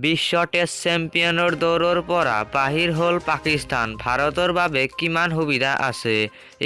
বিশ্ব test চেম্পিয়নৰ দৌৰৰ পৰা বাহিৰ হ'ল পাকিস্তান। ভাৰতৰ বাবে কিমান সুবিধা আছে?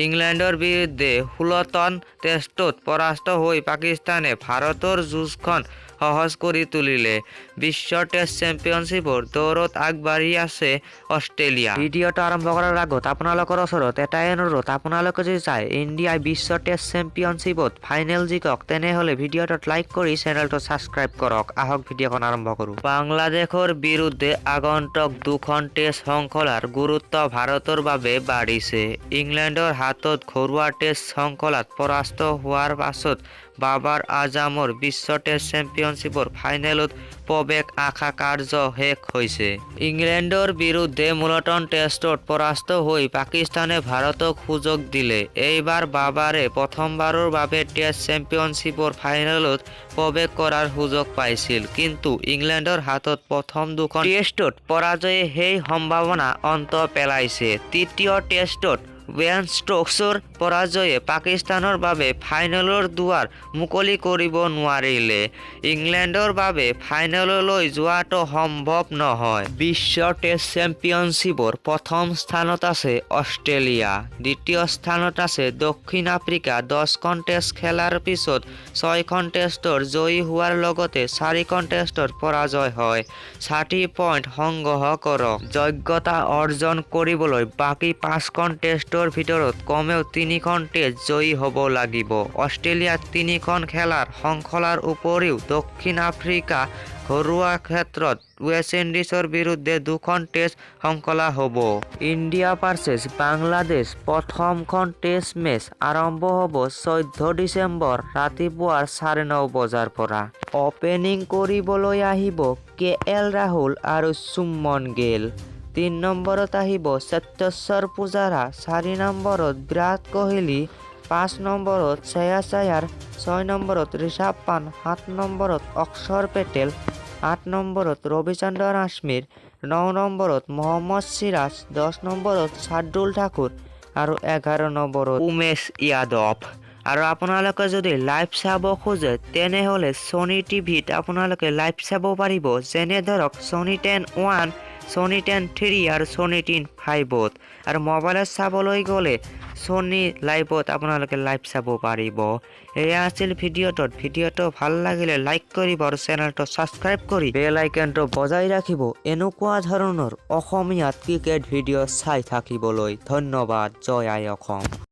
ইংলেণ্ডৰ বিৰুদ্ধে মুলতন টেষ্টত পৰাস্ত হৈ পাকিস্তানে ভাৰতৰ যুঁজখন সহজ কৰি তুলিলে। বিশ্ব টেষ্ট চেম্পিয়নশ্বিপৰ দৌৰত আগবাঢ়ি আছে অষ্ট্ৰেলিয়া। ভিডিঅ'টো আৰম্ভ কৰাৰ আগত আপোনালোকৰ ওচৰত এটাই অনুৰোধ, আপোনালোকে যদি চায় ইণ্ডিয়াই বিশ্ব টেষ্ট চেম্পিয়নশ্বিপত ফাইনেল জিকক, তেনেহ'লে ভিডিঅ'টোত লাইক কৰি চেনেলটো ছাবস্ক্ৰাইব কৰক। আহক ভিডিঅ'খন আৰম্ভ কৰোঁ। বাংলাদেশৰ বিৰুদ্ধে আগন্তুক দুখন টেষ্ট শৃংখলাৰ গুৰুত্ব ভাৰতৰ বাবে বাঢ়িছে। ইংলেণ্ডৰ হাতত ঘৰুৱা টেষ্ট শৃংখলাত পৰাস্ত হোৱাৰ পাছত বাবাৰ আজমৰ বিশ্ব টেষ্ট চেম্পিয়নশ্বিপৰ ফাইনেলত প্ৰৱেশৰ আশা কাৰ্যতঃ শেষ হৈছে। ইংলেণ্ডৰ বিৰুদ্ধে মুলতন টেষ্টত পৰাস্ত হৈ পাকিস্তানে ভাৰতক সুযোগ দিলে। এইবাৰ বাবাৰে প্ৰথমবাৰৰ বাবে টেষ্ট চেম্পিয়নশ্বিপৰ ফাইনেলত প্ৰৱেশ কৰাৰ সুযোগ পাইছিল। কিন্তু ইংলেণ্ডৰ হাতত প্ৰথম দুখন টেষ্টত পৰাজয়ে সেই সম্ভাৱনাৰ অন্ত পেলাইছে। তৃতীয় টেষ্টত বেন ষ্ট'কছৰ পৰাজয়ে পাকিস্তানৰ বাবে ফাইনেলৰ দুৱাৰ মুকলি কৰিব নোৱাৰিলে। ইংলেণ্ডৰ বাবে ফাইনেললৈ যোৱাটো সম্ভৱ নহয়। বিশ্ব টেষ্ট চেম্পিয়নশ্বিপৰ প্ৰথম স্থানত আছে অষ্ট্ৰেলিয়া। দ্বিতীয় স্থানত আছে দক্ষিণ আফ্ৰিকা। 10খন টেষ্ট খেলাৰ পিছত ছয়খন টেষ্টত জয়ী হোৱাৰ লগতে চাৰিখন টেষ্টত পৰাজয় হয় 60 পইণ্ট সংগ্ৰহ কৰে। যোগ্যতা অৰ্জন কৰিবলৈ বাকী পাঁচখন টেষ্টৰ ভিতৰত কমেও তিনিখন টেষ্ট জয়ী হ'ব লাগিব। অষ্ট্ৰেলিয়াত তিনিখন খেলাৰ শৃংখলাৰ উপৰিও দক্ষিণ আফ্ৰিকাৰ ঘৰুৱা ক্ষেত্ৰত ৱেষ্ট ইণ্ডিজৰ বিৰুদ্ধে দুখন টেষ্ট শৃংখলা হ'ব। ইণ্ডিয়া ভাৰ্চেছ বাংলাদেশ প্ৰথমখন টেষ্ট মেচ আৰম্ভ হ'ব 14 ডিচেম্বৰ ৰাতিপুৱা 9:30 বজাৰ পৰা। অপেনিং কৰিবলৈ আহিব কে এল ৰাহুল আৰু শুভমন গিল। 3 নম্বৰত আহিব চেতেশ্বৰ পূজাৰা, 4 নম্বৰত বিৰাট কোহলি, 5 নম্বৰত শ্ৰেয়াছ আয়াৰ, 6 নম্বৰত ঋষভ পান্ত, 7 নম্বৰত অক্ষৰ পেটেল, 8 নম্বৰত ৰবিচন্দ্ৰন অশ্বিন, 9 নম্বৰত মহম্মদ চিৰাজ, 10 নম্বৰত শাৰ্দুল ঠাকুৰ আৰু 11 নম্বৰত উমেশ যাদৱ। আৰু আপোনালোকে যদি লাইভ চাব খোজে, তেনেহ'লে ছনী টিভিত আপোনালোকে লাইভ চাব পাৰিব, যেনে ধৰক ছনী 10 1, ছনী 10 3 আৰু ছনী 10 5ত। আৰু মোবাইলত চাবলৈ গ'লে ছনী লাইভত আপোনালোকে লাইভ চাব পাৰিব। এয়া আছিল ভিডিঅ'টোত। ভিডিঅ'টো ভাল লাগিলে লাইক কৰিব আৰু চেনেলটো ছাবস্ক্ৰাইব কৰি বেল আইকনটো বজাই ৰাখিব এনেকুৱা ধৰণৰ অসমীয়াত ক্ৰিকেট ভিডিঅ' চাই থাকিবলৈ। ধন্যবাদ। জয় আই অসম।